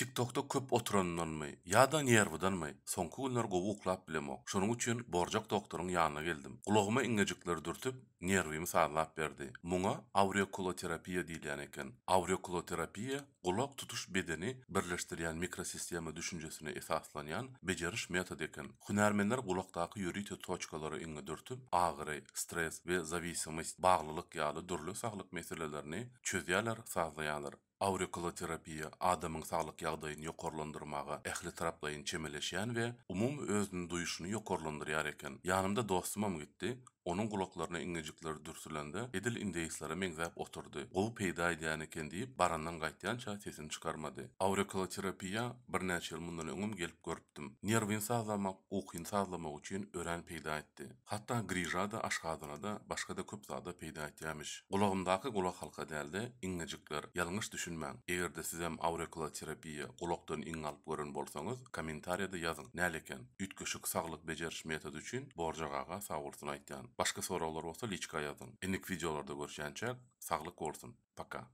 TikTokda köp oturanyndanmy ýa-da nerwidanmy, soňky günler gowy uklap bilemok. Şonuň üçin borjak doktoryň ýanyna geldim. Gulagyma iňňejikleri dürtüp, nerwimi sazlap berdi. Muňa aurikuloterapiýa diýilýän eken. Aurikuloterapiýa gulak tutuş bedeni birleşdirýän mikrosistema düşünjesine esaslanýan bejeriş metody eken. Hünärmenler gulakdaky ýörite toçkalara iňňe dürtüp, agyry, stres we zawisimost, baglylyk ýaly dürli saglyk meselelerini çözýärler, sazlaýarlar. Aurikuloterapiýa adamyň saglyk ýagdaýyny ýokarlandyrmaga ählitaraplaýyn çemeleşýän we umumy özüni duýuşyny ýokarlandyrýar eken. Ýanymda dostumam gitdi, onuň gulaklaryna iňňejikler dürtülende edil indeýslere meňzäp oturdy. Gowy peýda edýän eken diýip, barandan gaýtýança sesini çykarmady. Aurikuloterapiýa birnäçe ýyl mundan öňem gelip görüpdim. Nerwini sazlamak, ukyny sazlamak üçin örän peýda etdi. Hatda griža-da, aşgazana-da, başga-da köp zada peýda etýämiş. Gulagymdaky gulakhalka däl-de, iňňejikler. Ýalňyş düşünmäň. Eger-de sizem aurikuloterapiýa, gulakdan iňňe alyp gören bolsaňyz, kommentariýada ýazyň. Näl eken? Üýtgeşik saglyk bejeriş metody üçin Borjak aga sagbolsun aýtýan. Başga soraglar bolsa liçka ýazyň. Indiki wideolarda görüşýänçäk, saglyk bolsun. Paka.